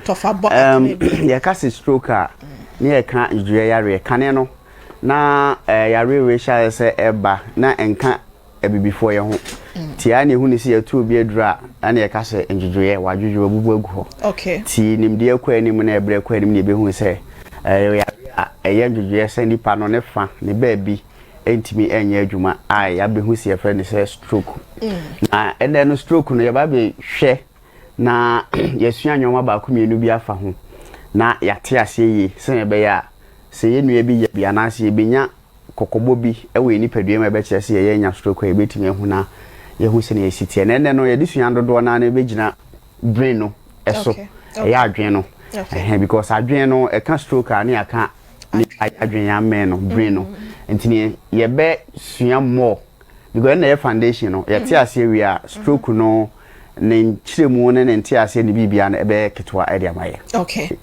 Tɔfa bɔ kakra bi. Yɛka sɛ stroke a, ne yɛka dwoɛ yareɛ. Kane no na yareɛ wei hyɛ sɛ ɛba na ɛnka abibifoɔ yɛ ho. Nti a na ehu ne sɛ yɛtu obi aduru a, ɛna yɛka sɛ ndwodwoeɛ, wadwodwo, wabubu agu hɔ. Nti nimdeɛ kɔ anim na ɛberɛ kɔ anim na yɛbɛhu sɛ ɛyɛ yareɛ a ɛyɛ ndwodwoeɛ sɛ nipa no ne fa ne baabi ntumi nyɛ adwuma a yɛabɛhu sɛ yɛfrɛ no sɛ stroke. Na ɛnɛ no, stroke no, yɛba bɛhwɛ na yɛsua nneɛma baako mmienu bi afa ho na yɛate aseɛ yie, sɛnea ɛbɛyɛ a sɛ yɛn nua bi yɛ bi anaasɛ yɛbɛnya kɔkɔbɔ bi wɔ yɛn nipadua mu a ɛbɛkyerɛ sɛ yɛyɛ nya stroke a, yɛbɛtumi ahu na yɛhu sɛnea yɛsi teɛ. Na ɛnɛ no, yɛde sua dodoɔ naa no bɛgyina brain no ɛso. Ɛyɛ adwene no. Ɛhɛn, because adwene no, ɛka stroke a, ne yɛaka nipa adwene amɛn no, brain no. Nti ne yɛbɛsua more because ɛna yɛ foundation no. Yɛte aseɛ wie a, stroke no ne nkyerɛmu ne ne nte aseɛ ne biribia no ɛbɛyɛ ketewa ɛde ama yɛ.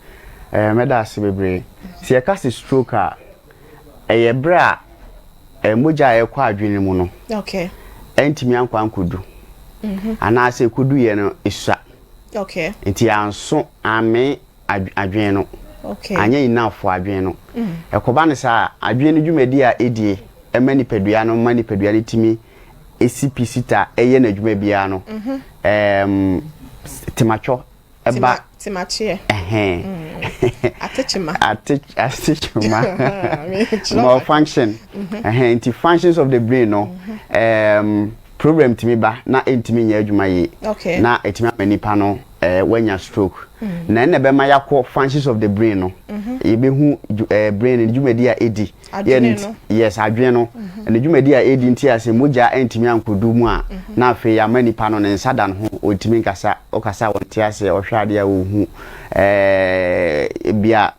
Mɛda ase bebree. Sɛ yɛka sɛ stroke a, ɛyɛ berɛ a mogya a ɛkɔ adwene mu no ɛntumi ankɔ ankɔdu anaasɛ ɛkɔdu yɛ no ɛsua. Nti anso amee adwene no. Anyɛ enough for adwene no. Ɛkɔba no saa, adwene no dwumadi a ɛdie ɛma nipadua no, ma nipadua no tumi ɛsi pi sita, ɛyɛ n'adwuma biara no, tematwɔ ɛba. Temakyeɛ. Ɛhɛn. Atekyema. Atekyema, malfunction. Ɛhɛn, nti functions of the brain no, problem tumi ba na ɛntumi nyɛ adwuma yie na ɛtumi ama nipa no wanya stroke. Na ɛna ɛbɛma yɛakɔ functions of the brain no. Yɛbɛhu brain no dwumadi a ɛdi. Adwene no. Yes, adwene no ne dwumadi a ɛdi. Nti a sɛ mogya ntumi ankɔdu mu a, na afei ama nipa no ne nsa da ne ho, ɔntumi nkasa, ɔkasa a wɔnte aseɛ, ɔhwɛ adeɛ a ɔhu, bia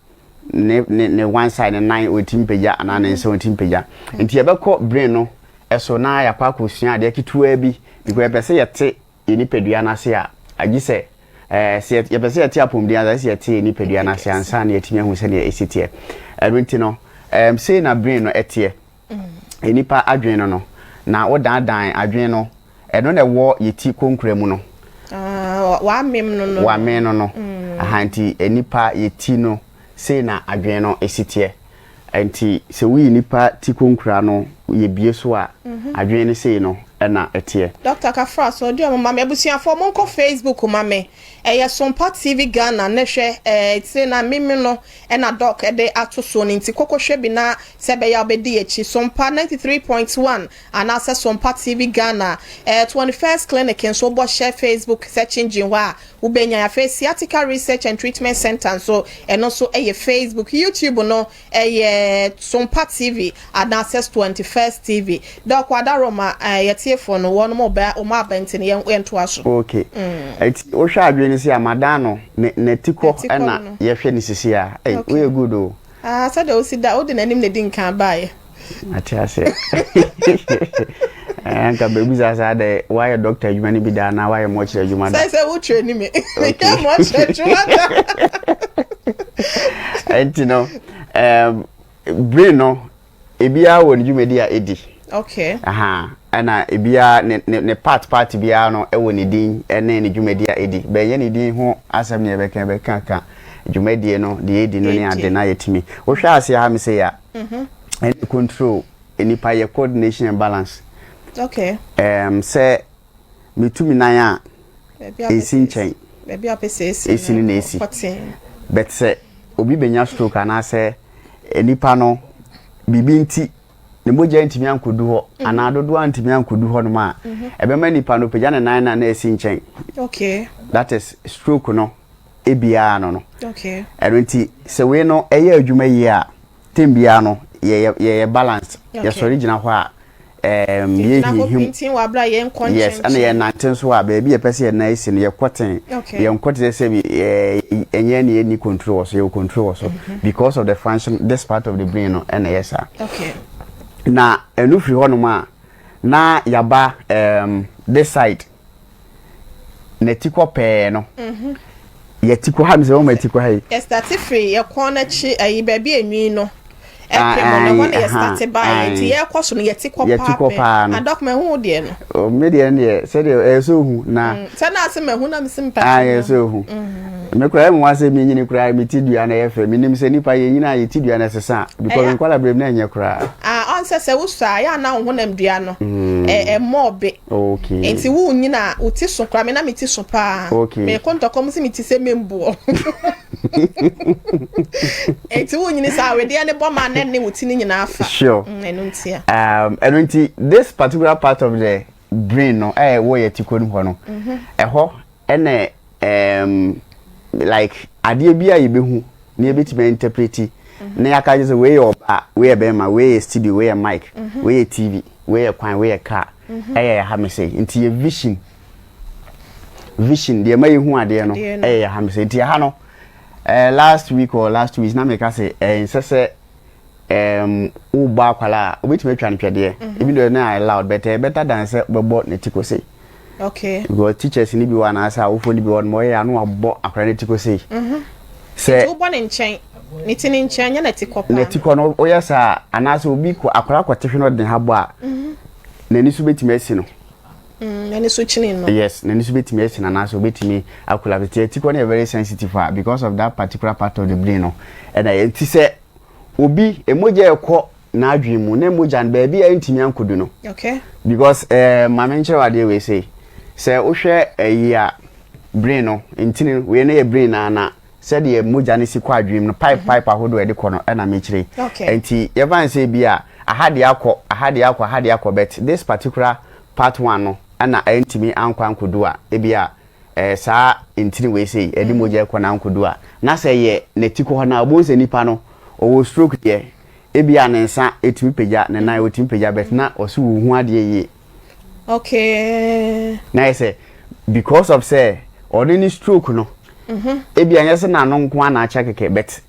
ne one side, ne nan ɔntumi mpagya anaa ne nsa ɔntumi mpagya. Nti yɛbɛkɔ brain no ɛso na yɛakɔ akɔsua adeɛ ketewa bi because yɛpɛ sɛ yɛte yɛ nipadua no ase a, agye sɛ sɛ yɛpɛ sɛ yɛte apɔmuden ase, sɛ yɛte yɛ nipadua no ase ansa na yɛtumi ahu sɛdeɛ ɛsi teɛ. Ɛno nti no, sei na brain no ɛteɛ. Nipa adwene no, na wodaadan adwene no, ɛno na ɛwɔ yɛ ti konkura mu no. Ah, wamem no. Wamem no. Aha, nti nipa yɛ ti no, sei na adwene no ɛsi teɛ. Nti sɛ woyi nipa ti konkura no, yɛbie so a, adwene no sei no ɛna ɛteɛ. Dr. Kafra so ɔde ɔmo ma me. Abusuafoɔ, monkɔ Facebook ma me, ɛyɛ Sompa TV Ghana, ne hwɛ tire na mimi no ɛna Doc ɛde ato so no. Nti kɔkɔ hwɛ bi na sɛ ɛbɛyɛ a wobɛdi akyi, Sompa 93.1 anaasɛ Sompa TV Ghana. 21st Clinic nso, wobɔ hyɛ Facebook search engine hɔ a, wobɛnya. Afei Sciatica Research and Treatment Center nso, ɛno nso ɛyɛ Facebook. YouTube no ɛyɛ Sompa TV anaasɛ 21st TV. Doc Adaroma, yɛtiefoɔ no wɔn mo bɛ wɔn aba, nti no yɛntoa so. Okay, nti wohwɛ adwene no si a, madan no ne n'ati kɔ. N'ati kɔ. Ɛna no. Yɛhwɛ ne sisi a, ɛy. Woyɛ good o. Ah, sɛdeɛ wosi da wode n'anim na di nkan baeɛ. Ate aseɛ. Nka baabi saa dɛ woayɛ doctor adwuma no bi da anaa woayɛ mɔkyerɛ adwuma da? Sɛ wotwerɛ ni me meyɛ mɔkyerɛ adwuma da. Ɛnti no, brain no, ebiara wɔ ne dwumadi a ɛdi. Aha, ɛna ebiara ne part biara no ɛwɔ ne din ɛne ne dwumadi a ɛdi. Bɛnyɛ ne din ho asɛm ne yɛbɛka, yɛbɛka ka dwumadie no deɛ ɛdi no ne ade. Ɛdi. Na yɛtumi wohwɛ ase ha me sɛ yɛ a, ɛne control nipa yɛ coordination and balance. Sɛ metumi nan a Baabi a ɛsi nkyɛn. Baabi a pɛ sɛ esi. Esi no na esi. Pɔtee. But sɛ obi bɛnya stroke anaasɛ nipa no biribi nti ne mogya ntumi ankɔdu hɔ anaa dodoɔ antumi ankɔdu hɔ nom a, ɛbɛma nipa no pagya ne nan na ɛsi nkyɛn. That is stroke no ebiara no. Ɛno nti sɛ wei no ɛyɛ adwuma yie a, tem biara no yɛyɛ balance. Yɛsɔre gyina hɔ a, gyina hɔ yɛhinhim. Pintin wɔ abere a yɛnkɔ Yes, ɛna nkyɛnkyɛn. yɛn nante nso a, baabi yɛpɛ sɛ yɛn nan si no, yɛkɔ ten. Yɛnkɔ te sɛ bi ɛnyɛ ne yɛni control wɔ so, yɛwɔ control wɔ so because of the function this part of the brain no ɛna ɛyɛ saa. Na ɛno firi hɔnom a, na yaba this side, n'ati kɔ pɛɛ no, yɛti kɔ ha mi sɛ wɔn ti kɔ ha yi. Yɛstart firi yɛ kɔn n'akyi, ɛyi baabi enwi no. Ɛpem no, ɛhɔ na yɛ start baeɛ, nti yɛkɔ so no yɛti kɔ Yɛti kɔ paa paa pɛ. no. Na Doc, mahu wo deɛ no. Oh, me deɛ no deɛ, sɛdeɛ ɛyɛ sɛ ohu na. Sɛ na ase mahu na mese mepɛ Ah, sɛ ɛyɛ mehu. sɛ ohu. Me koraa ɛmu wa sɛ menyini koraa me ti dua na ɛyɛ fɛ. Menim sɛ nipa yɛnyini a yɛ ti dua na ɛsesa because Ɛyɛ- nkwadaa berɛ mu na ɛnyɛ koraa. Ah, ɔn sɛ sɛ wosɔ a, yɛ a na wo honam dua no ɛmmɔ ɔbe. Okay. Nti wo nyina a, wo ti so koraa, me na me ti so paa. Okay. Mekɔ ntɔkwa mu sɛ me ti sɛ memboɔ. Nti wo nyini saa, wedeɛ ne bɔ ma na ne wo ti no nyinaa fa. Sure. Ɛno nti a. Ɛno nti this particular part of the brain no ɛyɛ wɔ yɛ ti kɔ no hɔ no. Ɛhɔ ɛna like adeɛ bi a yɛbɛhu na yɛbɛtumi interpret na yɛaka kyerɛ sɛ wei yɛ ɔbaa, wei yɛ bɛrima, wei yɛ studio, wei yɛ mic, wei yɛ TV, wei yɛ kwan, wei yɛ car, ɛyɛ yɛ ha me sɛ. Nti yɛ vision deɛ ma yɛhu adeɛ no Adeɛ no. ɛyɛ yɛ ha me sɛ. Nti ɛha no last week or last 2 weeks na meka sɛ ɛnsɛ sɛ wobɔ akwalaa a wobɛtumi atwa no twɛdeɛ, even though na allowed, but better than sɛ wobɛbɔ ne ti kɔ sei. Because teachers ni bi wɔ anaasɛ awofoɔ ni bi wɔ no ma ɔyɛ ano abɔ akwalaa ne ti kɔ sei Nti sɛ wobɔ ne nkyɛn, ne ti ne nkyɛn, nyɛ n'ati kɔ paa. N'ati kɔ no woyɛ saa anaasɛ obi kɔ akwalaa kɔte hwɛ no ɔde ne ha bɔ a, n'ani so bɛtumi asi no. N'ani so kyini no. Yes, n'ani so bɛtumi asi no anaasɛ obɛtumi akola. Ti ati kɔ no yɛ very sensitive a because of that particular part of the brain no ɛna yɛ. Nti sɛ obi emogya ɛkɔ n'adwene mu na mogya no baabi a ɛntumi ankɔdu no because maame nkyerɛ wo adeɛ wei sei sɛ wohwɛ ayi a brain no ntini wei no yɛ brain na na sɛdeɛ mogya no si kɔ adwene mu no, pipe pipe ahodoɔ a ɛde kɔ no ɛna mekyerɛ. Nti yɛfa n sɛ bi a aha deɛ akɔ, aha deɛ akɔ, aha deɛ akɔ, but this particular part one no ɛna ɛntumi ankɔ ankɔdu a ebi a saa ntini wei sei ɛde mogya ɛkɔ na ankɔdu a na sɛ yɛ n'ati kɔ hɔ na ɔbɛn sɛ nipa no ɔwɔ stroke deɛ, ebi a ne nsa etumi pagya, ne nan otumi pagya, but na ɔso wɔ hu adeɛ yie. Na yɛ sɛ because of sɛ ɔne ne stroke no ebi anyɛ sɛ n'ano nko ara na akyɛ kɛkɛ, but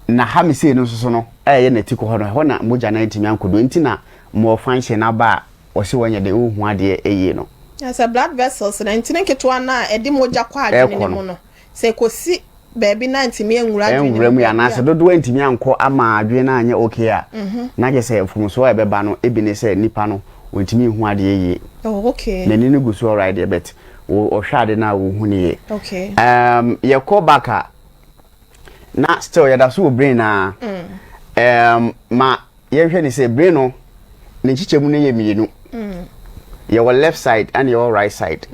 na ha mi sei no nso so no ɛyɛ n'ati kɔ hɔ no, ɛhɔ na mogya no ntumi ankɔdu, nti na malfunction aba a ɔsi wɔnyɛ de ɔhu adeɛ ɛyie no. Na sɛ blood vessels na ntini nketewa no a ɛde mogya kɔ adwene Ɛkɔ no no. mu no, sɛ kɔsi baabi na ntumi nwura adwene ɛnwura mu yɛ baabi anaasɛ a- dodoɔ ntumi ankɔ ama adwene no anyɛ okay a, na kyerɛ sɛ mfomsoɔ a ɛbɛba no ebi ne sɛ nipa no wɔntumi nhu adeɛ yie. N'ani no gu so alright deɛ, but ɔhwɛ ade no a wɔhu no yie. Yɛkɔ back a na still yɛda so wɔ brain na ma yɛhwɛ ne sɛ brain no ne nkyekyɛmu no yɛ mmienu. Yɛwɔ left side ɛna yɛwɔ right side.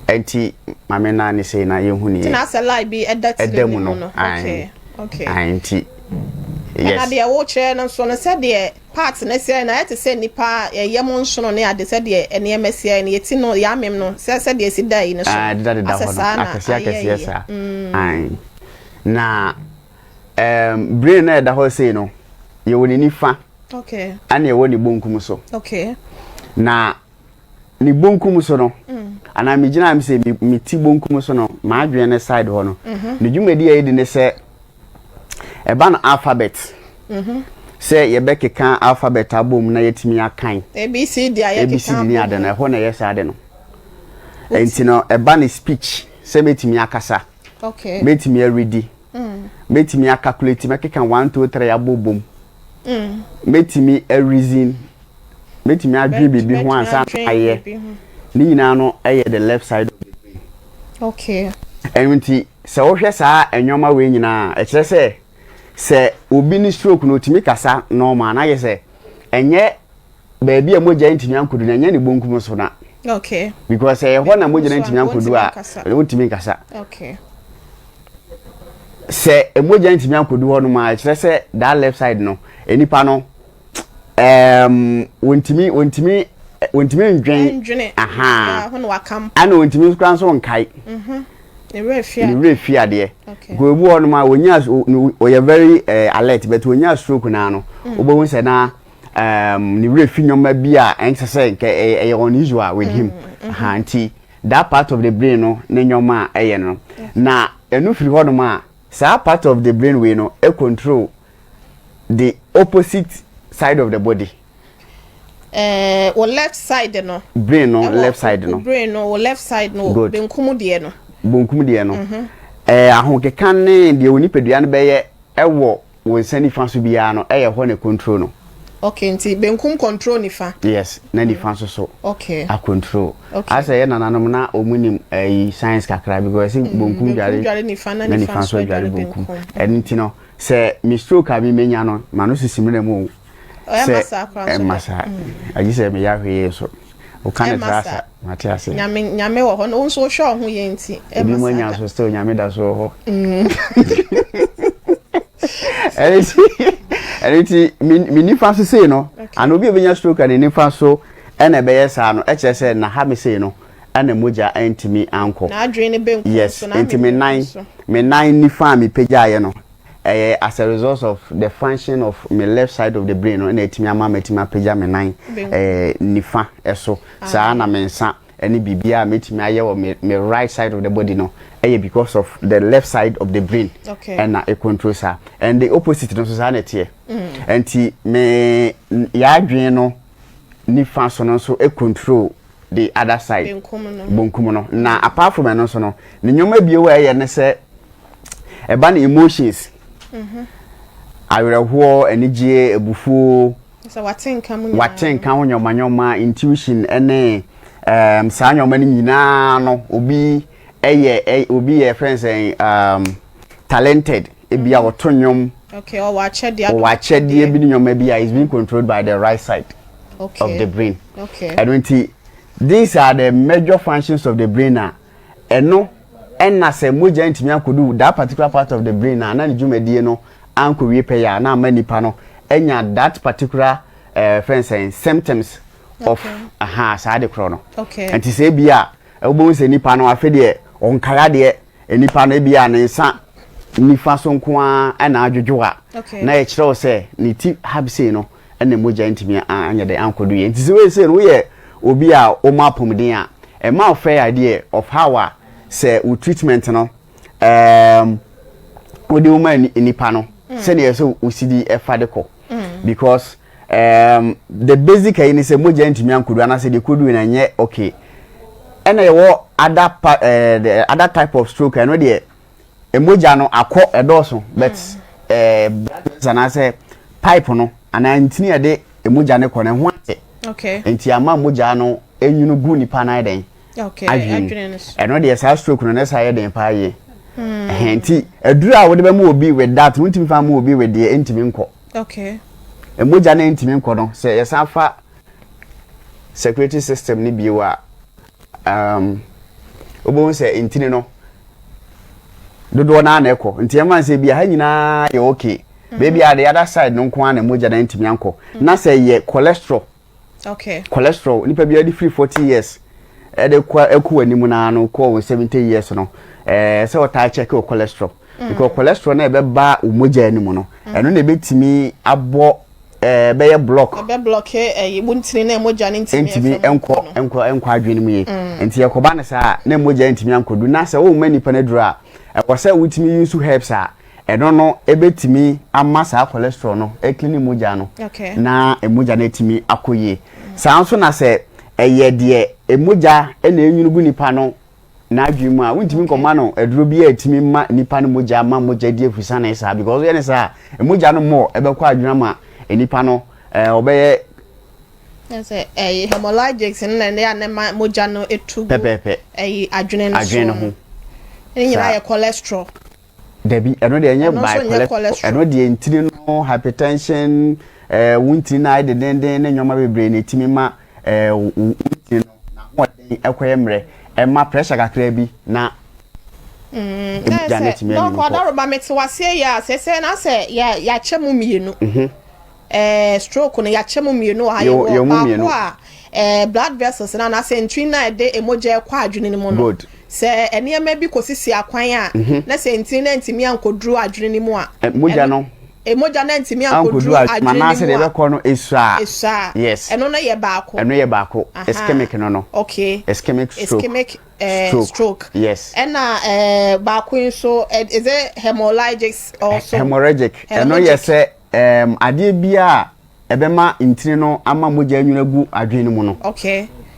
Nti maame naa ne sei na yɛhu ne nti yie. Na asɛ line bi ɛda tiri Ɛda mu no no. mu no. Aye. Aye, nti ɛna yes. Deɛ wokyerɛ no nso no, sɛdeɛ part no siɛ no ayɛ te sɛ nipa ɛyɛ mo nsono ne ade, sɛdeɛ nneɛma siɛ no yɛti no yɛamem no sɛ sɛdeɛ esi da yi no so. Ah, deda deda asɛ hɔ no saa na akɛseɛ ayɛ akɛseɛ yie. Saa. Aye. Na brain na ɛda hɔ sei no, yɛwɔ ne nifa ɛna yɛwɔ ne bonkum so. Na ne bonkum so no anaa megyina mi sɛ me ti bonkum so no, m'adwene ne side hɔ no, ne dwumadi a yɛdi ne sɛ ɛba no alphabet sɛ yɛbɛkeka alphabet abom na yɛtumi akan. ABCD a yɛkeka ABCD ne ade no abom. Ɛhɔ na ɛyɛ saa ade no. Nti no ɛba ne speech sɛ mɛtumi akasa, mɛtumi aredi, mɛtumi acalculate, mɛkeka 1 2 3 abɔ bom, mɛtumi areason, mɛtumi adwene biribi ho Bɛtumi ansa na adwene ayɛ biribi ho. Ne nyinaa no ɛyɛ the left side of the brain. Ɛno nti sɛ wohwɛ saa nneɛma wei nyinaa, ɛkyerɛ sɛ sɛ obi ne stroke no otumi kasa normal na ayɛ sɛ ɛnyɛ baabi a mogya ntumi ankodu no, ɛnyɛ ne bonkum so na because ɛyɛ hɔ na mogya no So ntumi ankodu a wontumi nkasa. Wontumi nkasa. Sɛ mogya ntumi ankodu hɔ nom a, ɛkyerɛ sɛ that left side no nipa no wɔntumi ndwen. Ndwene. Aha. Hɔ na wakam. Ɛna wɔntumi koraa nso nkae. Ne werɛ fi ne ade. werɛ fi adeɛ. Nka obi wɔ hɔnom a wonya ɔyɛ very alert, but wonya stroke naa no, wobɛhu sɛ na ne werɛ fi nneɛma bi a ɛnsɛ sɛ nka ɛyɛ unusual with him. Aha, nti that part of the brain no ne nneɛma a ɛyɛ no na ɛno firi hɔnom a saa part of the brain wei no e control the opposite side of the body. Wɔ left side no. Brain no Ɛwɔ left side no. wo brain no wɔ left side no. Good. Benkum deɛ no. Bonkum deɛ no ahokeka ne deɛ wɔ nipadua no bɛyɛ ɛwɔ. wo nsa nifa so biara no, ɛyɛ hɔ na control no. Okay, nti benkum control nifa. Yes, na nifa nso so. A control. Asɛ yɛ nananom na wɔn nim ɛyi science kakra because ɛsɛ bonkum dware nifa na nifa nso adware bonkum. Ɛno nti no, sɛ me stroke a me menya no, ma no sisi mmerɛ mu o. Sɛ ɛmma saa. Agye sɛ meyɛ ahwee so. Woka ne tra sa, mate ase. Nyame nyame wɔ hɔ na wo nso wohwɛ wo ho yie nti ɛmma saa. Ebi mu anya nso still nyame da so wɔ hɔ. Ɛno nti ɛno nti me nifa so sei no, ana obi a obenya stroke a ne nifa so ɛna ɛbɛyɛ saa no, ɛkyerɛ sɛ na ha me sei no ɛna mogya ɛntumi ankɔ. N'adwene ne benkum yes, so, nti me nan me nan nifa a mepagyaeɛ no ɛyɛ as a result of the function of me left side of the brain no ɛna ɛtumi ama matumi apagya me nan ɛɛ nifa ɛso. Saa na me nsa ɛne biribiara a mɛtumi ayɛ wɔ me me right side of the body no ɛyɛ because of the left side of the brain ɛna ɛ control saa. And the opposite no nso saa na ɛteɛ. Ɛnti me yɛadwene no nifa so no nso ɛ control the other side, bonkum no. Na apart from ɛno nso no, ne nneɛma bio a ɛyɛ ne sɛ ɛba ne emotions, awerɛhoɔ, anigyeɛ, abufuo, wate nka ho nneɛma nneɛma, intuition ɛne saa nneɛma no nyinaa no, obi ɛyɛ obi yɛ fɛn sɛn talented, ebi a wɔto nnwom, ɔwɔ akyɛdeɛ bi ne nneɛma bi a is being controlled by the right side of the brain. Ɛno nti these are the major functions of the brain a ɛno ɛna sɛ mogya ntumi akɔdu that particular part of the brain a na ne dwumadie no ankɔwie pɛyɛ a na ama nipa no anya that particular fɛn sɛn symptoms of aha saa de korɔ no. Nti sɛ ebi a wobɛhu sɛ nipa no afei deɛ ɔnkae adeɛ, nipa no ebi a ne nsa nifa so nko ara ɛna adwodwo a na yɛkyerɛ wo sɛ ne ti ha sei no ɛna mogya ntumi anyɛ dɛ ankɔdu yɛ. Nti sɛ wei sei no woyɛ obi a wɔn apɔmuden a ɛma wo fair idea of how a sɛ wo treatment no wode wo ma nipa no sɛdeɛ sɛ wosi di ɛfa de kɔ, because the basic ayi ni sɛ mogya ntumi ankɔdu anaasɛ deɛ kɔdu na nyɛ okay. Ɛna yɛwɔ other pa the other type of stroke, ɛno deɛ mogya no akɔ ɛdɔɔso, but blood vessels anaasɛ pipe no anaa ntini a yɛde mogya no kɔ no ɛho ate, nti ama mogya no enwunu gu nipa nan den adwene. Ɛno deɛ saa stroke no ne saa yɛ den paa yie. Nti aduru a wode bɛma obi with that no, ntumi fa ma obi with deɛ ntumi nkɔ mogya no ntumi nkɔ no. Sɛ yɛsan fa security system no bio a, wobɛhu sɛ ntini no dodoɔ naa na ɛkɔ, nti ɛma sɛ bi ha nyinaa yɛ okay, baabi a the other side no nko ara na mogya no ntumi ankɔ na sɛ yɛ cholesterol. Cholesterol, nipa bi a de firi 40 years ɛde kɔ ɛkɔ anim naa no kɔ wɔ 70 years no, sɛ ɔtaa check wɔ cholesterol, because cholesterol na ɛbɛba wo mogya anim no, ɛno na ɛbɛtumi abɔ bɛyɛ block. Ɛbɛ block ɛyi bu ntini na mogya ne ntumi ntumi nkɔ adwene mu yie. Nti ɛkɔba ne saa na mogya ntumi ankɔdu na sɛ wɔn nipa no duro a, ɛwɔ sɛ wotumi use herbs a ɛno no ɛbɛtumi ama saa cholesterol no ɛ clean mogya no na mogya no atumi akɔ yie. Saa nso na sɛ ɛyɛ deɛ mogya ɛna enwunu gu nipa no n'adwene mu a, wontumi nkɔma no aduro bi a ɛtumi ma nipa no mogya ma mogya di afusane saa, because yɛ ne saa mogya no mmɔ ɛbɛkɔ adwene ama nipa no ɔbɛyɛ. Sɛ ɛyɛ hemorrhagic no na ɛyɛ a ne ma mogya no etu gu pɛpɛɛpɛ ɛyi adwene no so. Adwene no ho. Ne nyinaa yɛ cholesterol. Dabi, ɛno deɛ ɛnyɛ by cholesterol. Ɛno deɛ ntini no hypertension, wo ntini no ayɛ dedenden ne nneɛma bebree na ɛtumi ma wo ntini no n'ahoɔden ɛkɔyɛ mmerɛ, ɛma pressure kakra bi na mogya no atumi anwunu kɔ. Ɔdɔrɔba mete waseɛ yɛ a sɛ na sɛ yɛakyɛ mu mmienu, stroke no yɛakyɛ mu mmienu wɔ ha. Yɛwɔ baako a blood vessels na anaasɛ ntini na ɛde mogya ɛkɔ adwene no mu no, sɛ nneɛma bi kɔsisi akwan a na sɛ ntini na ntumi ankɔduru adwene no mu a, mogya no mogya no ntumi ankɔduru adwene no mu a, anaasɛ deɛ ɛbɛkɔ no esua. Esua. Yes. Ɛno no yɛ baako. Ɛno yɛ baako, ischemic no. Ischemic stroke. Ischemic stroke. Yes. Ɛna baako yi nso, is it hemorrhagic also? Hemorrhagic, ɛno yɛ sɛ adeɛ bi a ɛbɛma ntini no ama mogya nwuna gu adwene no mu no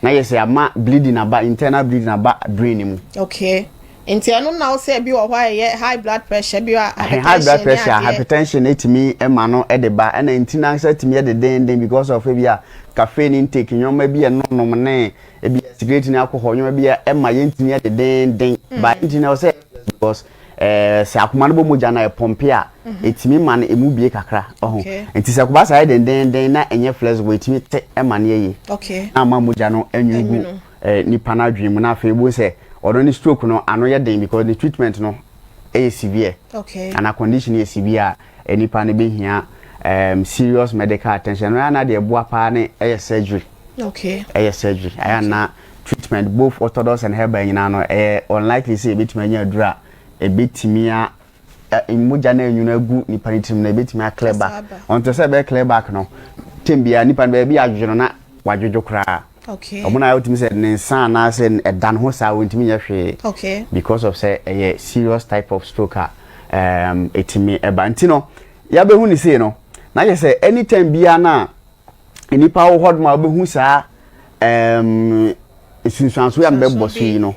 na yɛ sɛ ama bleeding aba, internal bleeding aba brain no mu. Okay. Nti ɛno na wosɛ ebi wɔ hɔ a ɛyɛ high blood pressure bi a high blood hypertension ne pressure adeɛ. Hypertension etumi ma no de ba, ɛna nti nankasa tumi yɛ dedenden because of ebi a caffeine intake, nneɛma bi a ɛnonom ne ebi a cigarette ne alcohol, nneɛma bi a ɛma yɛntumi yɛ dedenden ba ntini na ɔsɛ because sɛ akoma no bɔ mogya na ɛpump a, ɛtumi ma no emu bie kakra ɔho. Nti sɛ akoma saa yɛ dendenden na ɛnyɛ flexible, ɛtumi te ɛma no yɛ yie na ama mogya no anwunu gu Anwunu. Nipa no adwene mu. Na afei ebu sɛ ɔno ne stroke no ano yɛ den because ne treatment no ɛyɛ severe ana condition yɛ severe a, nipa no bɛhia serious medical attention. Ɛno na deɛ ɛboa paa ne ɛyɛ surgery. Ɛyɛ surgery ɛyɛ na treatment, both orthodox and herbal nyinaa no, ɛyɛ unlikely sɛ ebɛtumi anya aduru a ebɛtumi a mogya no anwunu agu nipa no tirim na ebɛtumi a clear back. Asa aba. Ɔnto sɛ ɛbɛyɛ clear back no, tem biara nipa no baabi adwodwo no na wadwodwo koraa. Ɔmo na wotumi sɛ ne nsa anaasɛ ɛda ne ho saa, wɔntumi nyɛ hwee because of sɛ ɛyɛ serious type of stroke a ɛtumi ɛba. Nti no yabɛhu ne sei no na yɛ sɛ anytime biara na nipa wɔ hɔ nom a wobɛhu saa nsunsuanso yɛ mbɛbɔ so yi no,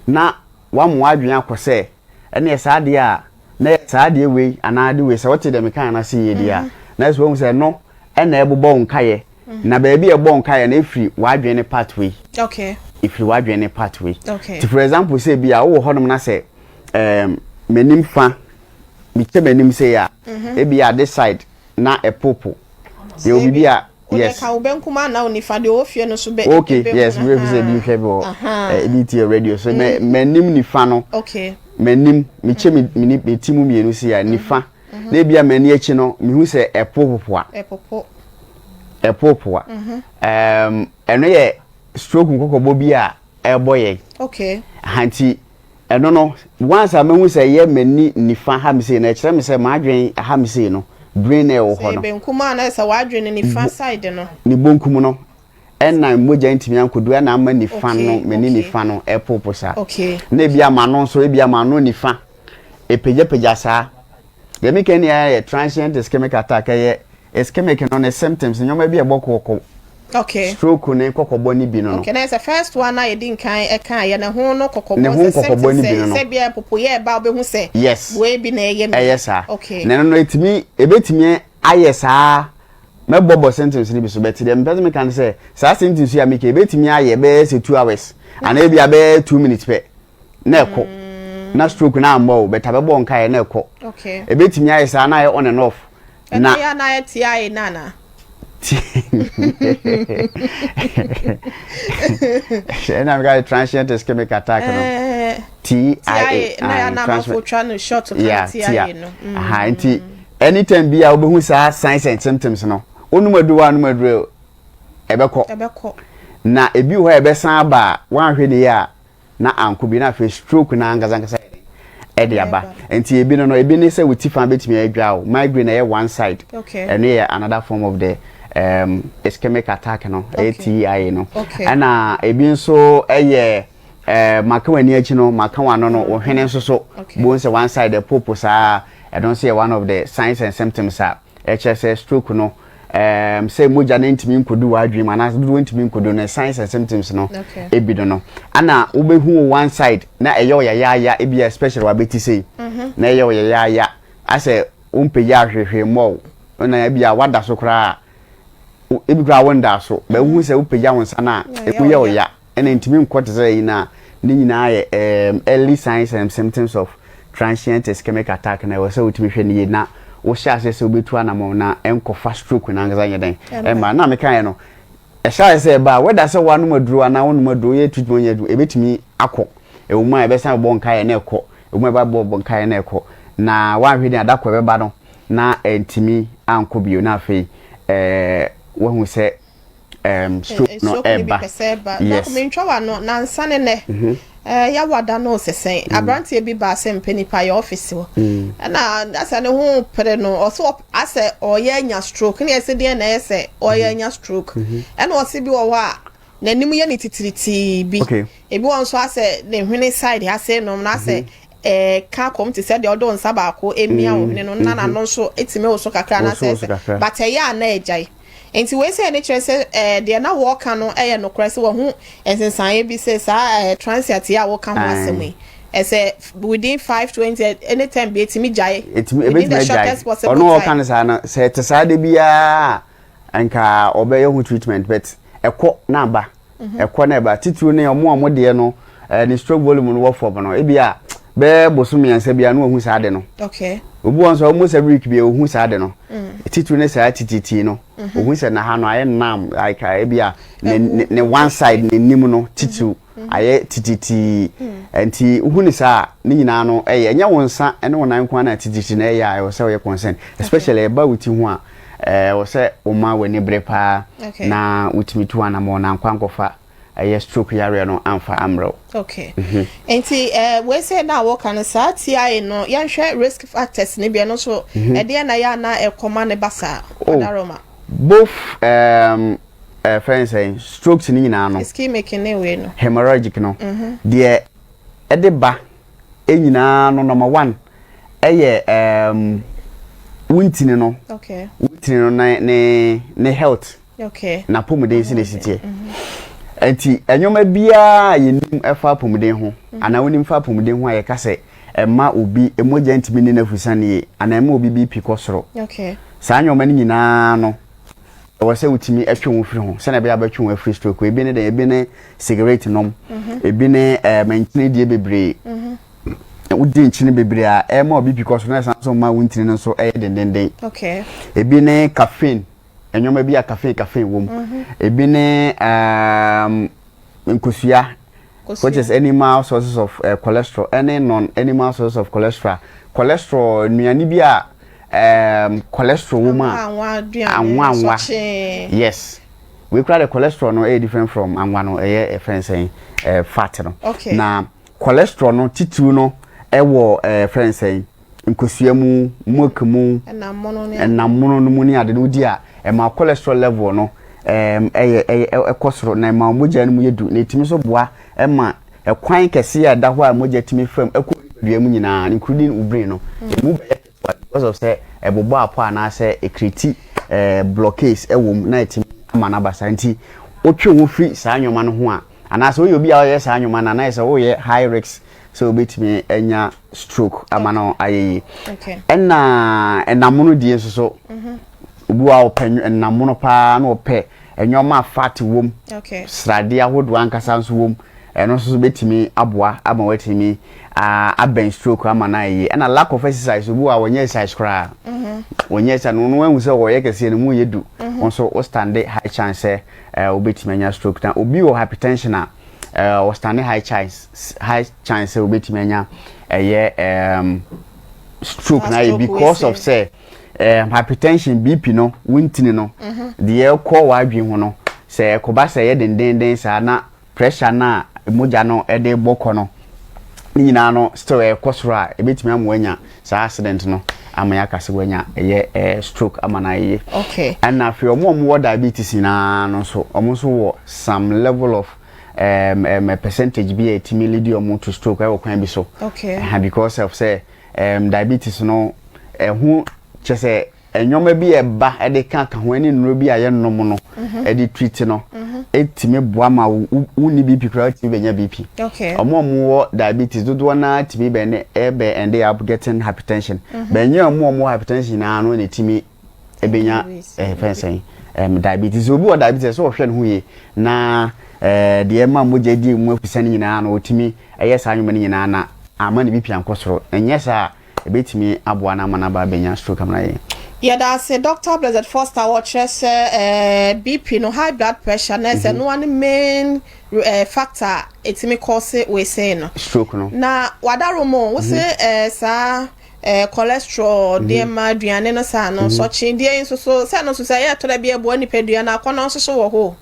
na wamoa adwene akɔ sɛ ɛne saa adeɛ a na yɛ saa adeɛ wei anaa ade wei sɛ wote dɛ meka ana se yie deɛ a, na ɛsɛ wahu sɛ no ɛna ɛbobɔ wo nkaeɛ, na baabi a ɛbɔ wo nkaeɛ no ɛfiri w'adwene ne part wei. Ɛfiri w'adwene ne part wei. Nti for example, sɛ bi a wowɔ hɔnom na sɛ m'anim fa mekyɛ m'anim sɛ a, ebi a this side na ɛpopo, yɛwɔ biribi a yes. Ka wo benkum ana wo nifa deɛ ɔwɔ fie no so bɛ. Okay, yes, mi fi sɛ ebi hwɛ bi wɔ ebi tie radio so. Mɛ m'anim nifa no, m'anim mekyɛ mi mi ti mu mmienu si a, nifa na ebi a m'ani akyi no mehu sɛ ɛpopopo a ɛpopo. Ɛpopo a, ɛno yɛ stroke nkɔkɔbɔ bi a ɛrebɔ yɛn. Nti ɛno no, once a mehu sɛ ɛyɛ m'ani nifa ha mi sei no, ɛkyerɛ mi sɛ m'adwen ha mi sei no, brain na ɛwɔ hɔ no. Sɛ benkum a, na sɛ w'adwen nifa side no. Ne bonkum no ɛna mogya ntumi ankodu, ɛna ama nifa no, m'ani nifa no ɛpopo saa. Na ebi ama no nso, ebi ama no nifa epagyapagya saa. Deɛ mi ka ni yɛ transient ischemic attack. Ɛyɛ ischemic no ne symptoms, nneɛma bi a ɛbɔ kɔkɔ stroke ne kɔkɔbɔ ne bi no. Okay, na sɛ first one na yɛdi nkan ɛka yɛ ne ho no kɔkɔbɔ. Ne ho nkɔkɔbɔ ne bi no. Sɛ bia popo yɛ ɛba, wobɛhu sɛ wei bi na ɛyɛ mi. Ɛyɛ saa. Na ɛno no etumi ebetumi ayɛ saa. Mɛbɔbɔ symptoms no bi so bɛte. Deɛ mpɛ sɛ meka no sɛ saa symptoms yi a meka, ebetumi ayɛ bɛyɛ sɛ 2 hours anaa ebi a bɛyɛ 2 minutes pɛ na ɛkɔ, na stroke na ambɔ o bɛta bɛbɔ nkaeɛ na ɛkɔ. Ebetumi ayɛ saa na ayɛ on and off. Na ɛyɛ na ayɛ TIA nana. Ɛna meka transient ischemic attack no, TIA. Na yɛ na amafo twa no short kan. TIA no. Aha, nti anytime bi a wobɛhu saa signs and symptoms no, wonum aduro wa anum aduro, ɛbɛkɔ. Ɛbɛkɔ. Na ebi wɔ hɔ a ɛbɛsan aba a wanhwɛ ne yie a na anko bi, na afei stroke na ankasa ankasa ɛde aba. Nti ebi no, ebi ne sɛ wo ti fa betumi adwa o, migraine ɛyɛ one side. Ɛno yɛ another form of the ischemic attack no, ɛyɛ TIA no. Ɛna ebi nso ɛyɛ maka w'ani akyi no, maka w'ano no, wo hwene nso so bon sɛ one side ɛpopo saa. Ɛno nso yɛ one of the signs and symptoms a ɛkyerɛ sɛ stroke no, sɛ mogya no ntumi nkɔdu w'adwene mu anaasɛ dodoɔ ntumi nkɔdu no, signs and symptoms no ebi no. Ana wobɛhu wo one side na ɛyɛ ɔyayaaya, ebi a especially wabɛti sei na ɛyɛ ɔyayaaya asɛ wompagya ahwehwɛ mmɔ wo, na ebi a wada so koraa, ebi koraa wonda so bɛhu sɛ wopagya wo nsa no a ɛmu yɛ ɔya, ɛna ntumi nkɔ te sɛ yi na ne nyinaa yɛ early signs and symptoms of transient ischemic attack. Na ɛwɔ sɛ wotumi hwɛ ne yie na wohyɛ aseɛ sɛ wobɛtu anammɔn na ɛnkɔfa stroke na ankasa nyɛ dɛn ɛma na mekaeɛ no. Ɛhyɛ aseɛ sɛ ɛba a, wɛda sɛ woanom aduro anaa wonom aduro, yɛ treatment, yɛ aduro, ɛbɛtumi akɔ. Ɛwɔ mu a ɛbɛsan bɔ nkaeɛ na ɛkɔ, ɛwɔ mu a ɛbɛbɔ bɔ nkaeɛ na ɛkɔ, na woanhwɛ ne adakɔ ɛbɛba no na ɛntumi ankɔ bio, na afei woahu sɛ stroke no ɛba. Yes, mentwa wa no nansa ne nɛ yɛawada no sesɛn. Aberanteɛ bi baa sɛ mpɛ nipa yɛ ɔfisi hɔ, ɛna asɛ ne ho pere no, ɔsɛ asɛ ɔyɛ anya stroke, ne ɛsɛ deɛ na ɛyɛ sɛ ɔyɛ anya stroke. Ɛna ɔsɛ bi wɔ hɔ a n'anim yɛ ne titiritii bi, ebi wɔ nso asɛ ne hwene side ase nom na asɛ ka kɔm te sɛ deɛ ɔde nsa baako emia wɔ hwene no, na n'ano nso etimi wɔ so kakra na sɛ sɛ but ɛyɛ a na ɛgyae. Nti wei sɛ ne kyerɛ sɛ deɛ na wɔɔka no ɛyɛ nokorɛ sɛ wɔho nsensaeɛ bi sɛ saa transient yi a wɔka ho asɛm yi. Ɛsɛ within 5, 20, anytime bi etimi gyae. Ɛtumi within ɛbɛtumi the agyae. Shortest possible Ɔno ɔka time. no saa no, sɛ ɛte saa de biara, nka ɔbɛyɛ ho treatment, but ɛkɔ na aba, ɛkɔ na ɛba. Titiri ne ɔmo a ɔmo deɛ no ne stroke volume no wɔ fam no, ebi a bɛyɛ bosom 3 bi a no ohun saa de no. Obi wɔn nso, almost every week bi ohun saa de no. Titiri ne saa tititi no, ohun sɛ n'aha no ayɛ nam, like ebi a ne one side n'anim no titiri ayɛ tititi. Nti ohun ne saa ne nyinaa no, ɛyɛ ɛnyɛ wɔn nsa ɛne wɔn nan kwan na tititi na ɛyɛ a ɛwɔ sɛ ɔyɛ concern, especially ɛba wo ti ho a, ɛwɔ sɛ ɔma w'ani bere paa na wotumi tu anamɔ na nkwa nkɔfa ɛyɛ stroke yareɛ no amfa amrɛw. Okay. Nti wei sɛ na wɔka no saa TIA no, yɛnhwɛ risk factors ne bi. Ɛno nso ɛdeɛ na yɛ ana ɛkɔma ne ba saa? Oh. Ɔdaroma. Both fɛn sɛ strokes ne nyinaa no, ischemic ne wei no, hemorrhagic no, deɛ ɛde ba nyinaa no, number one ɛyɛ wuntini no. Wuntini no ne health, n'apɔmuden si na esi teɛ. Nti nneɛma biara a yɛnim ɛfa apɔmuden ho anaa wonim fa apɔmuden ho a yɛka sɛ ɛma obi mogya ntumi ne n'afusa nie anaa ɛma obi BP kɔ soro, saa nneɛma no nyinaa no, ɛwɔ sɛ wotumi atwe wo firi ho sɛnea ɛbɛyɛ abɛtwe wo afiri stroke. Ebi ne dɛn? Ebi ne cigarette nom, ebi ne nkyene die bebree. Wodi nkyene bebree a, ɛma obi BP kɔ soro na ɛsan so ma wo ntini no nso ɛyɛ dendenden. Ebi ne caffeine, nneɛma bi a caffeine wɔ mu. Ebi ne nkosua, which is animal sources of cholesterol, ɛne non animal sources of cholesterol. Cholesterol nnuane bi a cholesterol wɔ mu a, anwa anwa. Yes, wei kura de cholesterol no ɛyɛ different from anwa no, ɛyɛ ɛfɛn sɛn, fat no. Na cholesterol no titiriw no ɛwɔ ɛfɛn sɛn, nkosua mu, milk mu, ɛnam no mu ne ade no. Wodi a, ɛma cholesterol level no ɛyɛ ɛkɔ soro na ɛma mogya no mu yɛ du, na etumi nso boa ɛma ɛkwan kɛseɛ a ɛda hɔ a mogya tumi fam ɛkɔ nipadua mu nyinaa, including wo brain no, emu bɛyɛ ketewa because of sɛ ɛbobɔ apɔ anaasɛ ecreate blockades ɛwɔ mu na ɛtumi ama n'aba saa. Nti wotwe ho firi saa nneɛma no ho a, anaasɛ woyɛ obi a ɔyɛ saa nneɛma no, anaasɛ woyɛ high risk sɛ wobɛtumi anya stroke ama no ayɛ yie. Ɛna ɛnamono die nso so, obi wa ɔpɛ ɛnamono paa na ɔpɛ nneɛma a fat wom, sradeɛ ahodoɔ ankasa nso wom, ɛno nso so bɛtumi aboa ama watumi abɛn stroke ama no ayɛ yie. Ɛna lack of exercise, obi wa wɔnyɛ exercise koraa, wɔnyɛ exercise no, wɔn ahu sɛ wɔyɛ kɛseɛ no mu yɛ du, wɔn nso wɔ stand high chance sɛ wobɛtumi anya stroke. Na obi wɔ hypertension a, wɔ stand high chance sɛ wobɛtumi anya ɛyɛ stroke na ayɛ because of sɛ hypertension, BP no, wuntini no deɛ ɛkɔ w'adwene ho no, sɛ ɛkɔba sɛ ɛyɛ dendenden saa na pressure na mogya no ɛde bɔ kɔ no ne nyinaa no still ɛkɔ soro a, ebɛtumi ama wanya saa accident no ama yɛaka sɛ wanya ɛyɛ stroke ama no ayɛ. Ɛna afei ɔmo a ɔmo wɔ diabetes nyinaa no nso, ɔmo nso wɔ some level of percentage bi a ɛtumi lead ɔmo to stroke ɛwɔ kwan bi so. Because of sɛ diabetes no ɛho kyɛ sɛ nneɛma bi ɛba ɛde ka ka ho ɛne nnuro bi a yɛnom no ɛde treat no ɛtumi boa ma wonni BP koraa, wotumi bɛnya BP. Ɔmo a ɔmo wɔ diabetes dodoɔ naa tumi bɛ ne ɛbɛ end up getting hypertension. Bɛnyɛ ɔmo a ɔmo wɔ hypertension nyinaa no na ɛtumi ɛbɛnya ɛfɛn sɛn, diabetes. Obi wɔ diabetes sɛ ɔhwɛ ne ho yie na deɛ ɛma mogya di mu afisa no nyinaa no, ɔtumi ɛyɛ saa nnwuma no nyinaa na ama ne BP ankɔ soro. Ɛnyɛ saa, ɛbɛtumi aboa no ama no aba abɛnya stroke amana yɛ. Yɛda ase, Dr Blessed Foster. Wɔkyerɛ sɛ BP no, high blood pressure na ɛsɛ no ne main factor a ɛtumi cause wei no. Stroke no. Na wadaro mu wo sɛ saa cholesterol deɛ ma aduane no saa no, sɔkye deɛ nso so sɛ no nso sɛ ɛyɛ tɔrɔ bi ɛboa nipadua no akɔnɔ nso so wɔ hɔ.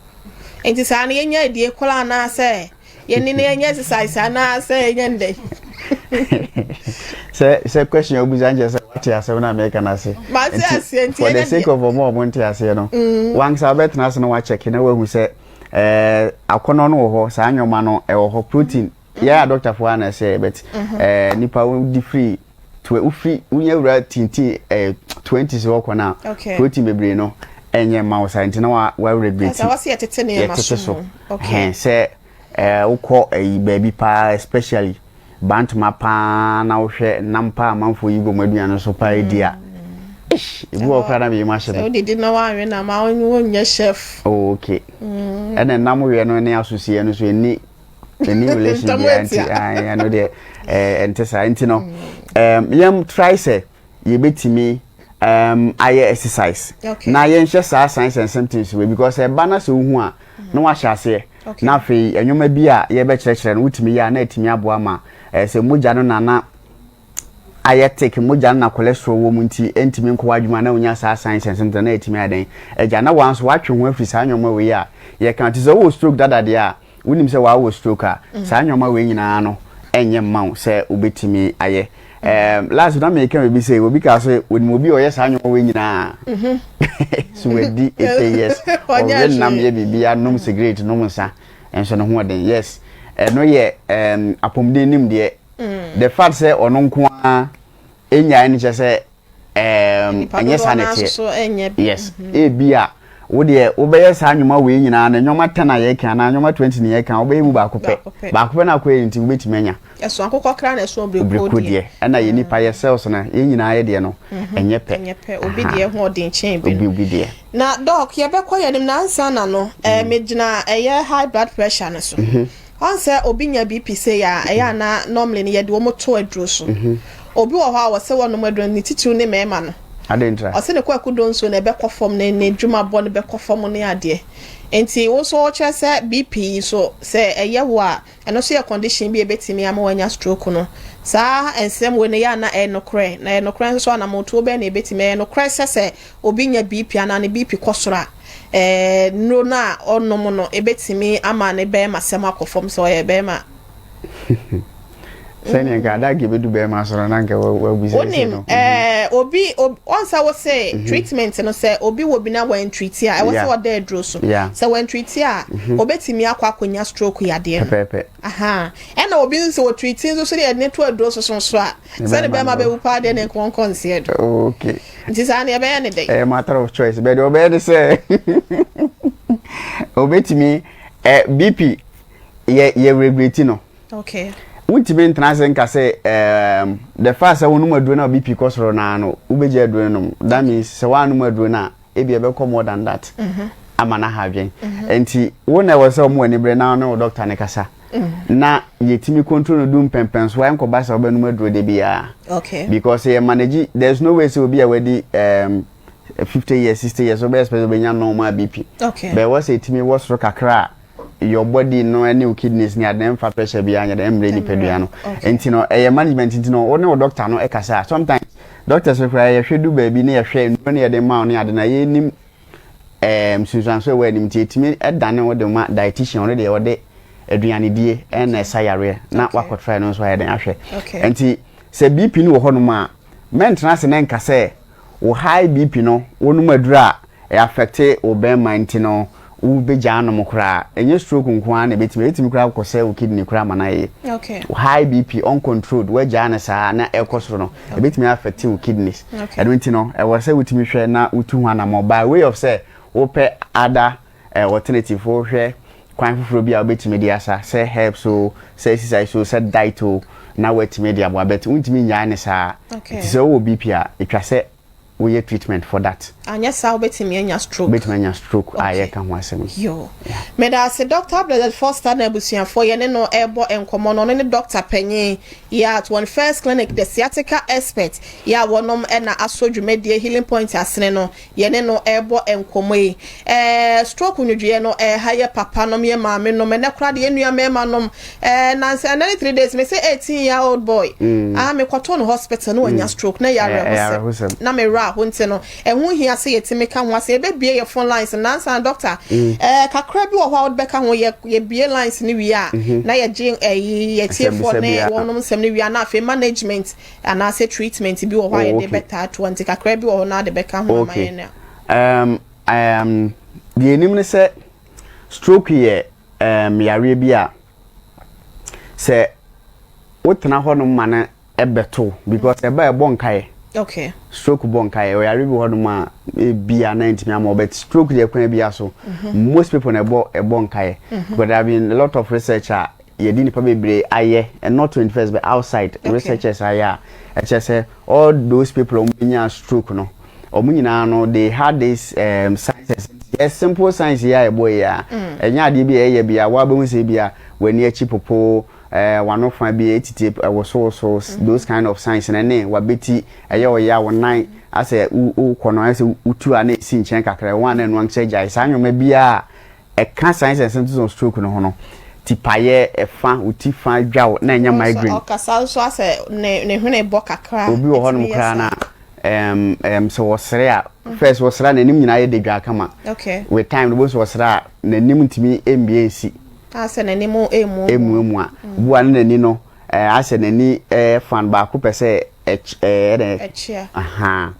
Nti saa no yɛnya adie koraa anaasɛ yɛni no yɛnyɛ exercise anaasɛ yɛnyɛ ndɛ? Sɛ question a obusa nkyerɛ sɛ wate asɛm no a meka no ase. Mate aseɛ, nti for the yɛnyɛ sake of ɔmo a ɔmo nte aseɛ no, wankasa wobɛtena ase na wakyɛke na wahu sɛ akɔnɔ no wɔ hɔ, saa nneɛma no ɛwɔ hɔ, protein yɛ a doctorfoɔ ana sɛ, but nipa wodi firi wofiri wonya wura tintin 20s hɔ kɔ no a, protein bebree no ɛnyɛ mma wo saa, nti na wa regulate. Ɛsɛ wɔsi yɛtete nneɛma yɛtete so so. Mu okay. Hɛn sɛ wokɔ ɛyi baabi paa, especially Bantama paa na wohwɛ nam paa amanfoɔ yi bɔ mu aduane so paa di a, eish, ebi wɔ koraa na meyɛ mu ahyɛ me. Sɛ wodidi na woanwe nam a, wonyɛ chef. Oh, okay. Ɛna nam weɛ no ne asosie no so ɛni ɛni relation biara nti ɛno deɛ ɛnte saa nti no yɛn try sɛ yɛbɛtumi ayɛ exercise na yɛnhyɛ saa signs and symptoms wei because ɛba na sɛ wohu a na wahyɛ aseɛ na afei nneɛma bi a yɛbɛkyerɛkyerɛ no wotumi yɛ a na atumi aboa ma sɛ mogya no nana ayɛ thick, mogya no na cholesterol wɔ mu nti ɛntumi nkɔ w'adwuma na wonya saa signs and symptoms na ɛtumi ayɛ dɛn agya na wɔn nso watwe ho afiri saa nneɛma wei a yɛka te sɛ wowɔ stroke dada deɛ a wonim sɛ wawɔ stroke a saa nneɛma wei nyinaa no ɛnyɛ mma wo sɛ wobɛtumi ayɛ. Last na meka biribi sɛ obi ka sɛ onim obi a ɔyɛ saa nneɛma wei nyinaa so wadi 80 years, ɔwe nam, yɛ biribi, anom cigarette, nom nsa, nso ne ho ɔden. Yes, ɛno yɛ apɔmuden nim deɛ. The fact sɛ ɔno nko ara ɛnyae no kyerɛ sɛ ɛnyɛ saa na ɛteɛ. Yes, ebi a wo deɛ wobɛyɛ saa nnwuma wei nyinaa na nnwoma 10 a yɛka anaa nnwoma 20 na yɛka, wobɛyɛ mu baako pɛ, baako pɛ na akɔ yɛ nti wobɛtumi anya. Ɛso akokɔ kra na ɛso obiriko deɛ. Ɛna yɛ nipa yɛ cells no, yɛn nyinaa yɛ deɛ no ɛnyɛ pɛ. Ɛnyɛ pɛ, obi deɛ ho ɔden kyɛn bi. Obi deɛ. Na doc, yɛbɛkɔ yɛn anim na ansa na no megyina ɛyɛ high blood pressure no so. Ɔn sɛ obi nya BP sɛ yɛ a, ɛyɛ ana normally no yɛde wɔn to aduro so. Obi wɔ hɔ a wɔsɛ wɔnom aduro ne titiriw ne mmarima no. Adentra. Ɔsɛ ne kɔ do nso na ɛbɛkɔ fam ne ne dwuma bɔ no bɛkɔ fam ne adeɛ. Nti wo nso wɔkyerɛ sɛ BP yi so sɛ ɛyɛ wo a, ɛno nso yɛ condition bi a ebɛtumi ama wanya stroke no. Saa nsɛm wei no yɛ ana ɛyɛ nokorɛ? Na ɛyɛ nokorɛ nso so anamotuo bɛyɛ na ebɛtumi ɛyɛ nokorɛ sɛ obi nya BP anaa ne BP kɔ soro a, nnuro no a ɔnom no ebɛtumi ama ne bɛrima sɛm akɔ fam sɛ ɔyɛ bɛrima? Sɛnea nka adage bɛdu bɛrima soro na nka wabisa. Wonim obi ɔnsa wo sɛ treatment no, sɛ obi wɔ bi na wɔntreat a, ɛwɔ sɛ ɔda aduro so. Sɛ wɔntreat a, obɛtumi akɔ akɔnya stroke yadeɛ no. Pɛpɛɛpɛ. Aha, ɛna obi nso wɔ treat nso so de yɛde ne to aduro so so nso a, sɛne bɛrima bɛwu paa deɛ ne nkɔnkɔ nseɛ do. Nti saa ne ɛbɛyɛ ne dɛn? Ɛyɛ matter of choice bɛde ɔbɛyɛ ne sɛ obɛtumi BP yɛ regulate no. Wontumi ntena ase nka sɛ the fact sɛ wonom aduro no a BP kɔ soro naa no wobɛgye aduro no nom. That means sɛ woanom aduro no a, ebi ɛbɛkɔ more than that ama no aha adwen. Nti wo na ɛwɔ sɛ ɔmo ani berɛ na ne wo doctor ne kasa na yɛtumi control no du mpɛmpɛn so a ɛnkɔba sɛ wobɛnom aduro de biara because yɛ manage. There's no way sɛ obi a wadi 50 years, 60 years, wobɛyɛ expect wobɛnya normal BP. But ɛwɔ sɛ ɛtumi wɔ soro kakra a your body no ne wo kidneys ne ade mfa pressure biara nyɛ dɛ mmerɛ nipadua no. Nti no ɛyɛ management. Nti no wo ne wo doctor no ɛkasa. Sometimes doctors koraa yɛhwɛ du baabi ne yɛhwɛ nnuro ne yɛde ma wo ne ade na yɛnim sunsuanso ɛwɔ anim nti ɛtumi ɛdane wo de ma dietitian. Ɔno deɛ ɔde aduanedie ɛna ɛsa yareɛ na wakɔ try no nso ayɛ den ahwɛ. Nti sɛ BP no wɔ hɔnom a, mɛntena ase ne nka sɛ wo high BP no wonom aduro a ɛ affect wo bɛrima nti no wobɛgya anom koraa. Ɛnyɛ stroke nko ara na ɛbɛtumi koraa kɔ sɛ wo kidney koraa ma no ayɛ. High BP uncontrolled, woagyaa no saa na ɛkɔ soro no, ɛbɛtumi affect wo kidneys. Ɛno nti no ɛwɔ sɛ wotumi hwɛ na wotu ho anammɔ by way of sɛ wopɛ other alternative, wohwɛ kwan foforɔ bi a wobɛtumi de asa, sɛ herbs o, sɛ exercise o, sɛ diet o, na woatumi de aboa, but wontumi nnyae ne saa. Nti sɛ wowɔ BP a, ɛtwa sɛ woyɛ treatment for that. Anyɛ saa wobɛtumi anya stroke. Wobɛtumi anya stroke a yɛka ho asɛm. Yo, meda ase, Dr Blessed Foster. Na abusuafoɔ, yɛne no ɛrebɔ nkɔmmɔ no, ɔno ne doctor panyin yɛ at One First Clinic, the sciatica expert yɛ a wɔnom ɛna asɔ dwumadie Healing Point asene no. Yɛne no ɛrebɔ nkɔmmɔ yi. Stroke nwodwoeɛ no ɛha yɛ papa nom, yɛ maame nom, ɛnɛ koraa de yɛ nua mmarima nom. Nansa ɛnɛ ne 3 days me sɛ 18 year old boy ah, mekɔtoo no hospital na wanya stroke na yɛ awerɛhosɛm na mewura aho. Nti no ɛho hia sɛ yɛtumi ka ho asɛ yɛbɛbie yɛ phone lines. Nansa doctor, kakra bi wɔ hɔ a wode bɛka ho. Yɛ yɛbie lines no wie a, na yɛgye ɛyi yɛtiefoɔ ne wɔnom nsɛm no wie a, na afei management anaasɛ treatment bi wɔ hɔ a yɛde bɛtaa toɔ. Nti kakra bi wɔ hɔ na ade bɛka ho ama yɛn a. Deɛ enim ne sɛ stroke yɛ yareɛ bi a sɛ wotena hɔnom ma no ɛbɛto because ɛba ɛbɔ nkaeɛ. Stroke bɔ nkaeɛ. Ɔyare bi wɔ hɔnom a ebia na ntumi ama, but stroke deɛ kwan bi aso most people na ɛbɔ nkaeɛ because there have been a lot of research a. Yɛde nipa bebree ayɛ, and not 21st but outside researchers ayɛ a ɛkyerɛ sɛ all those people a wɔn nya stroke no, wɔn nyinaa no, they had this signs. Yɛ simple signs yi a ɛbɔ yi a, ɛnyɛ adeɛ bi a ɛyɛ bi a wɔabɛhu sɛ bi a w'ani akyi popo, w'ano fa bi etiti, ɛwosowoso, those kind of signs na ne wabɛti ɛyɛ ɔyɛ a wɔn nan asɛ wokɔ no ayɛ sɛ wotu a na esi nkyɛn kakra wɔn a na ɛno ankasa gyae. Saa nneɛma bi a ɛka signs and symptoms of stroke no ho no, tipaeɛ ɛfa wo ti fa dwaw na ɛnyɛ migraine. Ɔkasa nso asɛ ne hwene bɔ kakra. Obi wɔ hɔnom ɛtumi yɛ koraa saa. Na sɛ wɔsere a, first wɔsere a, n'anim nyinaa yɛ dedwa kama. With time no, bó sɛ wɔsere a, n'anim ntumi mbie nsi. Asɛ n'anim emu. Emu a bu a ne n'ani no asɛ n'ani fan baako pɛ sɛ ɛky ɛɛ ɛdɛ ɛkyia. Aha,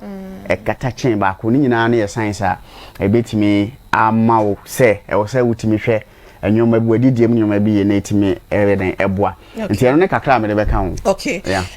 ɛkata kyɛn baako ne nyinaa no yɛ signs a ɛbɛtumi ama wo sɛ ɛwɔ sɛ wotumi hwɛ nneɛma bi, wadidie mu nneɛma bi yɛ na ɛtumi ɛyɛ dɛn ɛboa. Nti ɛno ne kakra a mede bɛka ho. Yeah.